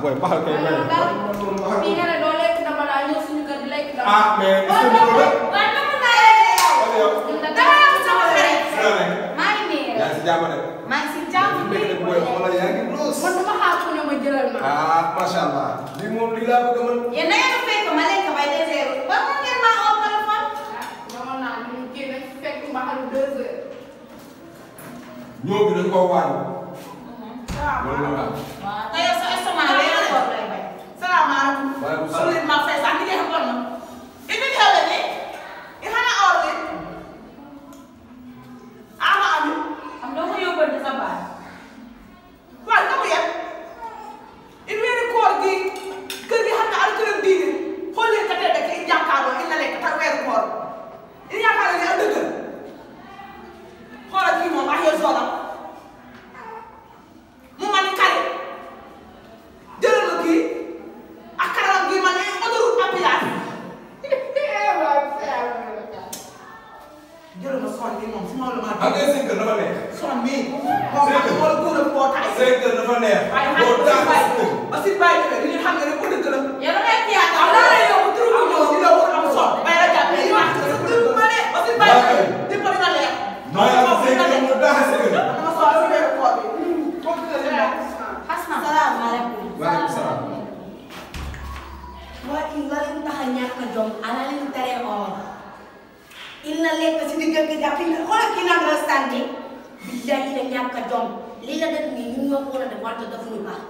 booy baxal kay may. fii nga ne doo lekk dama laa ñëw suñu kër di lekk dama. ah mais est-ce que loolu la. waaw dama laa lekk yow. dama am sama xarit. maa ngi nii. yaa ngi si jàmm de. maa ngi si jàmm bi. booy xoolal yaa ngi loos. man dama xaar ku ne ma jëlal ma. ah macha allah. lii moom lii laa bëgg a mën. yéen da ngeen fekk ma lekk bay désert ba mu ngeen maa oo téléphone. dama naa ñu kii nañ fekk mbaxalu 2 heures. ñoo bi dañ koo waaj. loolu la waaw te yow sa estomac lay bay. salaamaaleykum. waaleykum salaam. ma fay sax ni ngeen xam na. indi xew la ni. i xanaa or li. ama ami. am doo ko yóbbante sa baay. waaw nga mu yem. il weeri koor gi kër gi xam ne al këram diine xool leen ka tey dëkk i jàkkaarloo il na lekk ta weeru koor il yaakaar ne am dëggal xoolal kii moom ak yow sooram mu ma ni kari jëlal ma kii ak kararam gi ma ne autoroute à péage jëlal ma son bi moom su ma la ma xam nga seen kër dafa neex. son mi moom ak wala góor ak boo taay seen kër dafa neex. boo tax aussi bàyyi defee li ñu xam ne rek ko dëgg la yow da ngay tiyaat am la yow turu ko ñëw di la wër am son bay la jàpp ni wax sa turu ma ne aussi bàyyi di ko dina leer non yow seen kër mu daax seen kër. dama so lu leer ko bi ko dina leer xasna salaamaaleykum waaleykum salaam. waa il la leen tax a ñàkk a jom ana leen tere or il na lekk si diggal gi jàpp il xoolal kii naan la sànni billahi la ñàkk a jom lii la def nii ñun ñoo ko war a def wante daf ñu baax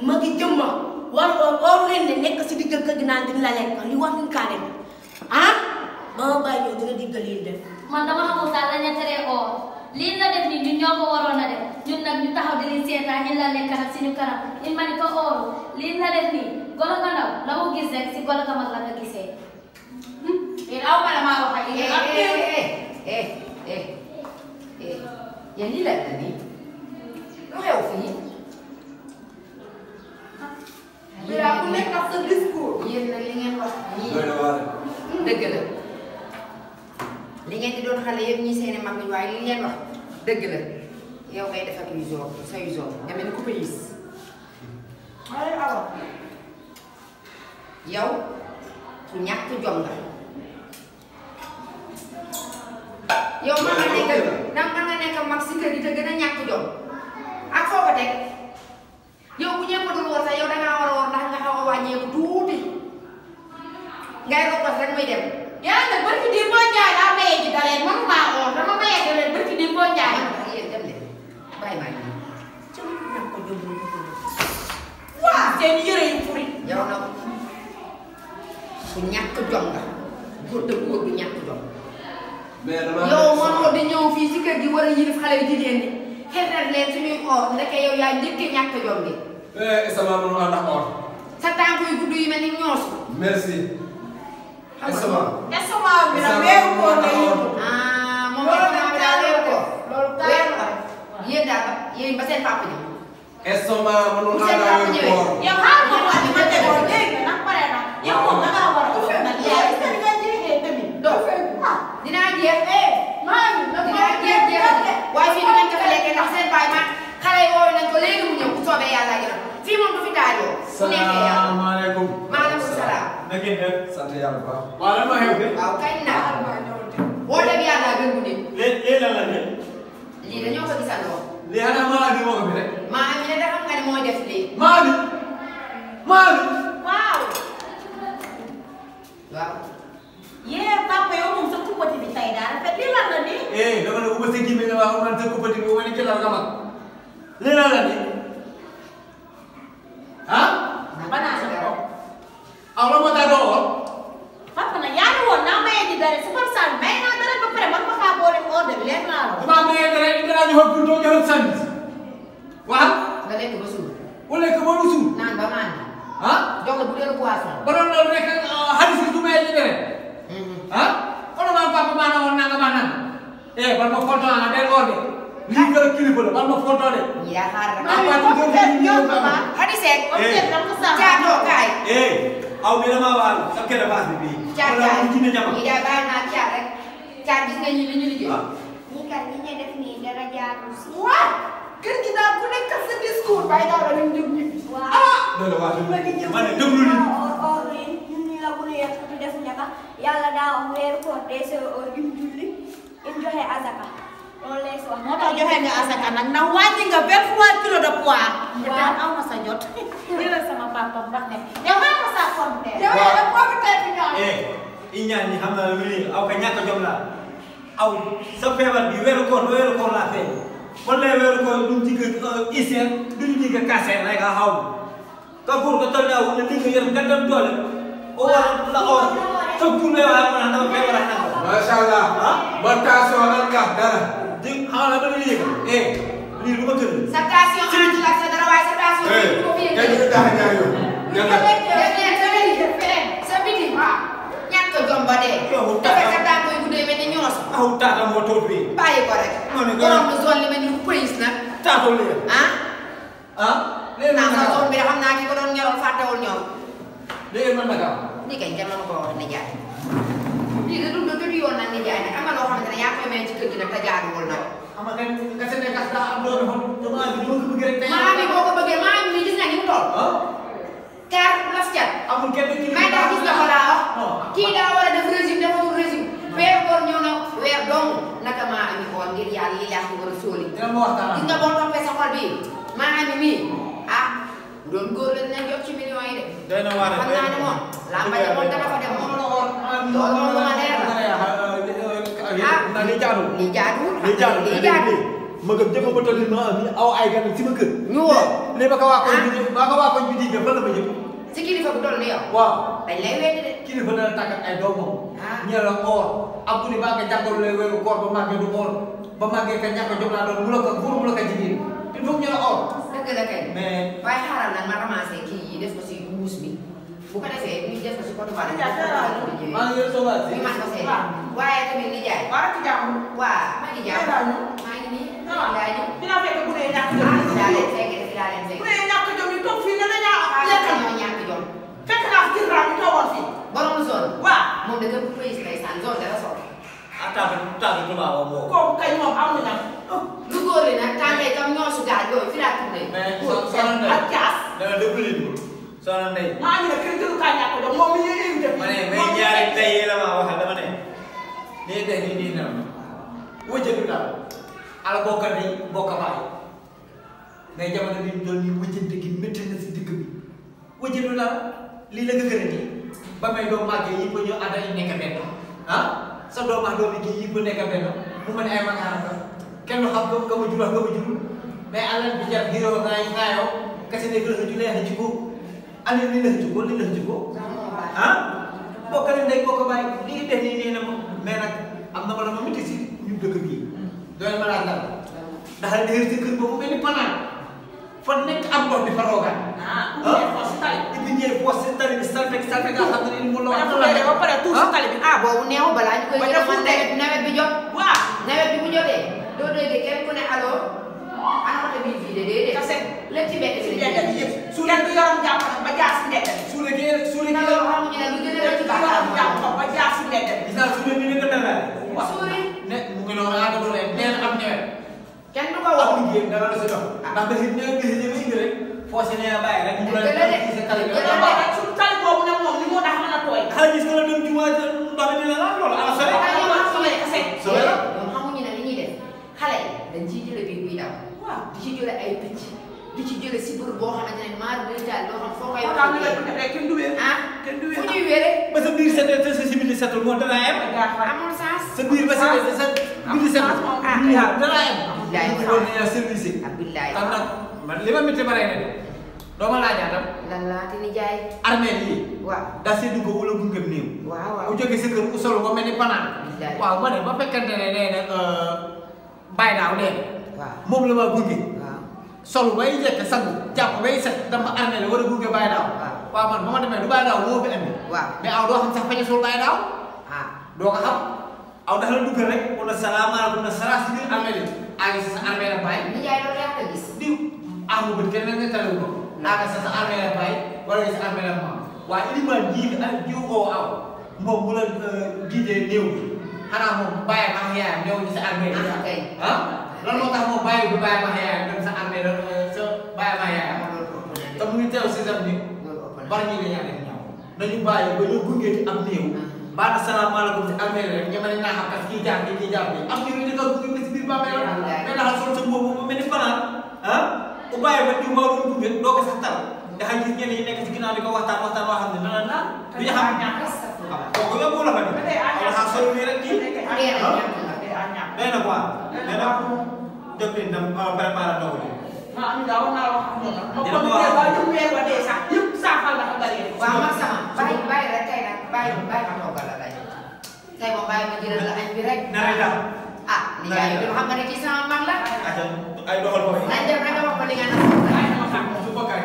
ma ngi jëmma war waru leen ne nekk si diggal kër gi naan dina la lekk li war ñu kaa def ah ba ma bàyyi ñëw dina diggal yi def man dama xamul sax dañu tere or lii la def nii ñun ñoo ko waroon a def ñun nag ñu taxaw di leen seetaan ñu la lekk nag suñu kanam il ma ni ko or lii la def nii golo nga ndaw la mu gis rek si golo nga mag la nga gisee. yéen aw ma la maa wax ak yéen yéen lii la nii lu xew fii. Bira ku nekk ak sa discours. yéen nag li ngeen wax nii doy na waar. dëgg la li ngeen di doon xale yëpp ñi seeni mag lañ waaye li ngeen wax dëgg la yow ngay def ak yu zone sa yu zone nga mel ni ku pëlis. ay awa. yow ku ñàkk jom nga. yow mën nga nekk mag si kër gi te gën a ñàkk jom ak foo ko teg yow bu ñëpp dul woor sax yow dangaa war a woor ndax nga xaw a wàññeeku tuuti ngay rokkos rek muy dem. yaa ngi barki di boo jaay daa maye ji daleen man maa woor dama maye daleen barki di boo jaay. yéen dem leen bàyyi maa ngi ci ñàkk a jom waaw seen yëre yu furi. yow nag ku ñàkk jom nga góor te góor du ñàkk jom. mais damaa yow mënoo di ñëw fii si kër gi war a yilif xale yu jigéen ñi xeetal leen suñuy or ndeke yow yaa njëkk ñàkk jom bi. sama mënul ànd ak or. sa tànk yu gudd yu mel ni ñoosu. merci. xam estomac bi nag weeru koor la yóbbu. ah moom estomac bi daal weeru ko. loolu weeru ko yéen daal yéen ba seen papa ji. estomac mënul ànd ak or. yow xaaral ma ko andi ma tegoon léegi nag pare na yow moom da ngaa war a ko nag yaa ngi seen nga jeexee tamit. doo dinaa jeex. maa ngi dinaa jeex jeexal waaye fii du ngeen ko lekkee ndax seen baay ma xale yi woowu nañ ko léegi mu ñëw bu soobee yàlla ak yàlla fii moom du fi taajoo. bu nekkee yàlla salaamaaleykum. maaleykum salaam. na ngeen def. sant yàlla bu baax. waaw lan moo xew de. waaw kañ naa. woote bi yàlla gën bu nit. léegi lan la ne. lii dañoo ko gisandoo. lii xanaa maa di moo ko fi rek. maa am ne dafa xam nga ne mooy def lii. maa di. waaw. yee papa yow moom sa kuppati bi tey daa rafet lii lan la nii. dama ne ubbi sa kii bi nga wax man sa kuppati bi wane ci la nga mag. lii lan la nii. ah. banaa sa bopp. aw la moo tax doo woon. papa nag yaa ngi woon naa maye di dara su ko sànni maye naa dara ba pare man ma kaa boole ordre bi leen laa la. damaa maye dara indi naa ñu xool pour doo joxe sànni. waaw. nga lekk ba suur. wala lekk ba lu suur. naan ba màndi. ah. jox la bu dee poisson. ba doon loolu rek hadis bi du maye ci dere. ah. kon maa papa maa na woon nanga maa nanga. bal ma foto ana del orde. lii kër kilifa la bal ma foto de. ñi daa xaar rek. Hadisek. Caatoo kaay. aw bi dama waal sa kër baas bi bii. Caat kaay ci ne jama. ñi daa bàyyi naa caat rek. caat gis nga ñi li ñu liggéey. ñi kat li ñu def nii dara jaarul si. Waaw. kër gi daal ku nekk sa discours bàyyi daal la ñu jóg ñibbi. loolu waa ma ne déglu li ñun ñu la bu ñu yegg di def ñaka yàlla daa wax weeru koor dee sa im julli im joxe azaka loolu lay wax. moo tax joxe nga azaka nag na wàññi nga 23 kilos de poids. waaw aw ma sa jot. jëlal sama papa ndax ne yow maa ko saa pomme de terre. yow yaa ngi pomme de terre bi ñor. i ñaan ñi xam na lu ni aw ka ñàkk jom la aw sa feebar bi weeru koor laa feeñ wala weeru koor duñ digg hygiène duñ digg cancer rek a xaw ka góor ko tol aw ne li nga yor nga dem doole o war la or sa journée waa ma dama feebar ak nako masha Allah ba tension ak nga dara di xawala ba li yëg lii lu ma gën sa tension am la sa dara waaye sa tension ko fi kay ñu tax ñaar yow sa biti ñàkk jom ba dee dafa sa daa koy guddee mel ni ñoos aw taata moo toog fii bàyyi ko rek borom lu zone li mel ni police nag taatoo li léegi naa sa zone bi de xam naa ki ko doon ñoroon fàttewul ñoom léegi man nag ni kay kenn mënu ko wax ni jaay lii da dund dëgg yoon nag ni jaay nag am na loo xamante ne yaa koy may ci kër gi nag te jaaduwul nag xam nga nga se nekk daa am doole xool dama bi dama ko bëgg rek tey maa mi boo ko bëggee maa mi gis nga ni mu toll car las cat amul kenn ci may daa gis nga ko laa wax kii daa war a def régime defatul régime weer koor ñëw na weer dong naka maa ami xool ngir yàlla lii laa ko war a sóoli dina ma waxtaan gis nga boo toppee sa xol bi maa ami mii bu doon góor la dinañ jot ci millions yi de day na waar xam naa ne moom lamba ja moom dana fa dem moom loolu moom lu ma leer la na li jaadu lii jaaduwul li jaadu lii jaadu ma gëm jëma ba tolli ma am aw ay gan ci ma kër ñu woo li ba ko waa koñ bi ba ko waa koñ bi digg fa la ma jëm si kilifa bu toll ni yow waaw dañ lay weddi de kilifa dana tàggat ay doomam ñee la or am ku ni baa nga jàngal lay weeru koor ba màggee du or ba màggee ka ñàkk jom laa doon mu la ko góor mu la ko jigéen il faut ñu la or dëgg la kay mais waaye xaaral nag ma ramassé kii yi def ko si mbuus bi bu ko defee ñu def ko si côté Fane maa ngi yor soba si ñu man ko seet waaye tamit li jaay waa ci jàmm. waa maa ngi jaay maa ngi nii laa ñëw dina fekk bu dee ñàkk jom. fi daa leen fekk fi daa leen fekk bu dee ñàkk jom yi toog fii nga ne ñaa lekkal ñoo ñàkk jom fekk naa fi jël ñu toogoon fii. borom zone waaw. moom da nga police lay sàn zone dara sol taatu tubaab moo kooku kay moom amuñu nag. lu góor li nag tàngee comme ñoo su gaal yooyu fi laa tourné mais soxna Ndeye ak jaas. dama déglu leen soxna Ndeye maa ngi ne kër jëlukaay ñàkk jom moom mi ñuy invité. ma ne may ñaari tey la ma waxal dama ne nii tey nii na wëjëtu daal ala bokka ni bokka baay mais jamono bi ñu doon nii wëjënte gi métti na si digg bi wëjëtu daal lii la nga gën a nii ba may doom màggee yi ba ñu ànd ay nekk benn sa doom ak doom yi yëpp nekk benn mu mën ay magaana kenn xam nga ma jur ak nga ma jurul mais alal bi jar giroo ngaayoo kese nekk la xëccu lee xëccu ko alal li la xëccu ko li la xëccu ko bokk nañ day bokk bàyyi li ngi def nii nee na moom mais nag am na bala ma métti si ñu dëkk bii doy ma laaj dara ndax déer si kër boobu mel ni panaan fa nekk am ndox di fa roogaan ibi ñëw poos si tali bi salte nga xam ne ni mu la wax ba pare tuuti si tali bi. boobu neexu balaa ñu koy yëg man nawet bi jot waaw. nawet bi bu jotee doo dégg kenn ku ne allo ana oto bi fii de déedéet kase lépp ci mbedd si bi mbedd bi yëpp. su leen du yorom jàpp nag ba jaar si mbedd bi. suule gi suule na gi loolu xamuñu ne lu gën a ci baax yorom jàpp ba jaar si mbedd bi. gis naa suule bi ni nga dalaale suuri ne mu ngi noonu ànd doole nee na am ñëwee kenn du ko am wax liggéey dara la si dox ndax da xit ñëw gis ñëw indi rek foo si nee bàyyi rek mu la ci sa tali bi suñu tali boobu nag moom ni moo tax mën a tooy. xale gis nga la dem jumaa ndox mi dina la loolu ala sore sore ñoom xamuñu ne li ñuy def xale yi dañ ciy jële biir buy daw waaw. di ci jële ay picc di ci jële si bër boo xamante ne maar bi daal loo xam foo koy moo tax ñu lay defee kenn du wér. kenn du fu wér. ñuy wéree ba sa biir set sa sensibilité setul moo dana em amul sens sa biir ba sa biir setul dana em loolu nee na service Abdoulaye xam nag man li ma métti ba rey na de doo ma laajaatam lan laa ti ni jaay armée yi waaw daa see dugg wala gungam néew waaw waaw bu jógee sa kër ku solo ba mel ni panaan waaw ma ne ba fekkante ne nee na bàyyi daaw dee waaw moom la ma gunge waaw solo bay jekk sangu jàpp bay set dama armée la war a gunge bàyyi daaw waaw man ba ma demee du bàyyi daaw moo fi andi waaw mais aw doo xam sax fañe sol bàyyi daaw doo ko xam aw dafa la dugg rek wala salaamaaleykum na sara si biir armée li àgg sa armée la bàyyi ni jaay loolu yaa ko gis diw amu bët kenn nga taliw ko àgg sa armée la bàyyi wala sa armée la maam waaye iliman jiit ak jiw oo aw moom bu la jiitee néew bi xanaa moom bàyyi ak yaayam ñëw ci sa armée li lan moo tax moo bàyyi bu bàyyi ma yaay dem sa armée sa bàyyi ma yaay te mu ngi teew si sam ni bari ñi la ñaan def ñaaw nañu bàyyi ba ñu gunge ci am néew baata salaamaaleykum si armée rek ña ma ne naa xam kas kii jaar bi am néew di ko gunge si biir bàmmeel la mais daxa sol sa boobu mu mel ni fanaan ah ku bàyyi ba ñu maa doon gunge doo ko sax tal daxa gis ñenn ñi nekk si ginnaaw di ko waxtaan waxtaan waa xam ne dana naan du ñu xam kooku yóbbu la fa ni daxa sol nii rek kii day na quoi day na jóg leen dem préparé ndogu li maa am daaw naa wax ak moom nag. dina ko wax ñu weer ba dee sax yëpp saafal la ko bari. waaw mag sama bàyyi rek tey nag bàyyi ma toogal la tey tey moom bàyyi ma jëral la añ bi rek. na lay def. ah li nga yi xam nga ne kii sama mag la. ay doxal booy. nañ dem rek nga wax ko li nga naan. bàyyi na ma xam su ba kaay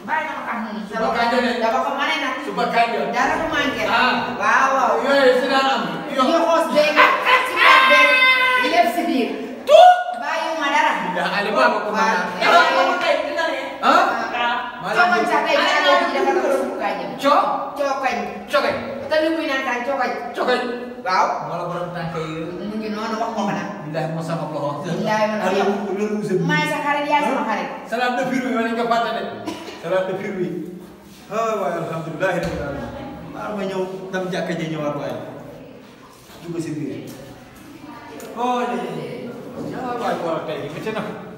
bàyyi na ma xam su ba kaay dama ko mane nag. su ba kaay dara du manqué. ah waaw waaw. yooyu si daan am. ñu xoos beeg si baat beeg li lépp si biir. bàyyiwuma dara. yaa Ali ba ko ma ah cookañ sax tey dinaa doon ci defal ko suuf kaay jëm. cookañ. te li muy naan kaan cookañ. waaw. wala borom tànk yi. mu ngi noonu wax ko nag. billahi mo sama loxo. billahi man ak yow. maay sa xarit yaay sama xarit. salade de fruits bi nga fàtte de. salade de fruits bi. ah waaye alhamdulilah rabbil alamin. maa ma ñëw dem jàkka ji ñëwaat waaye. dugg si biir. oh léegi. waaye wala tey métti na.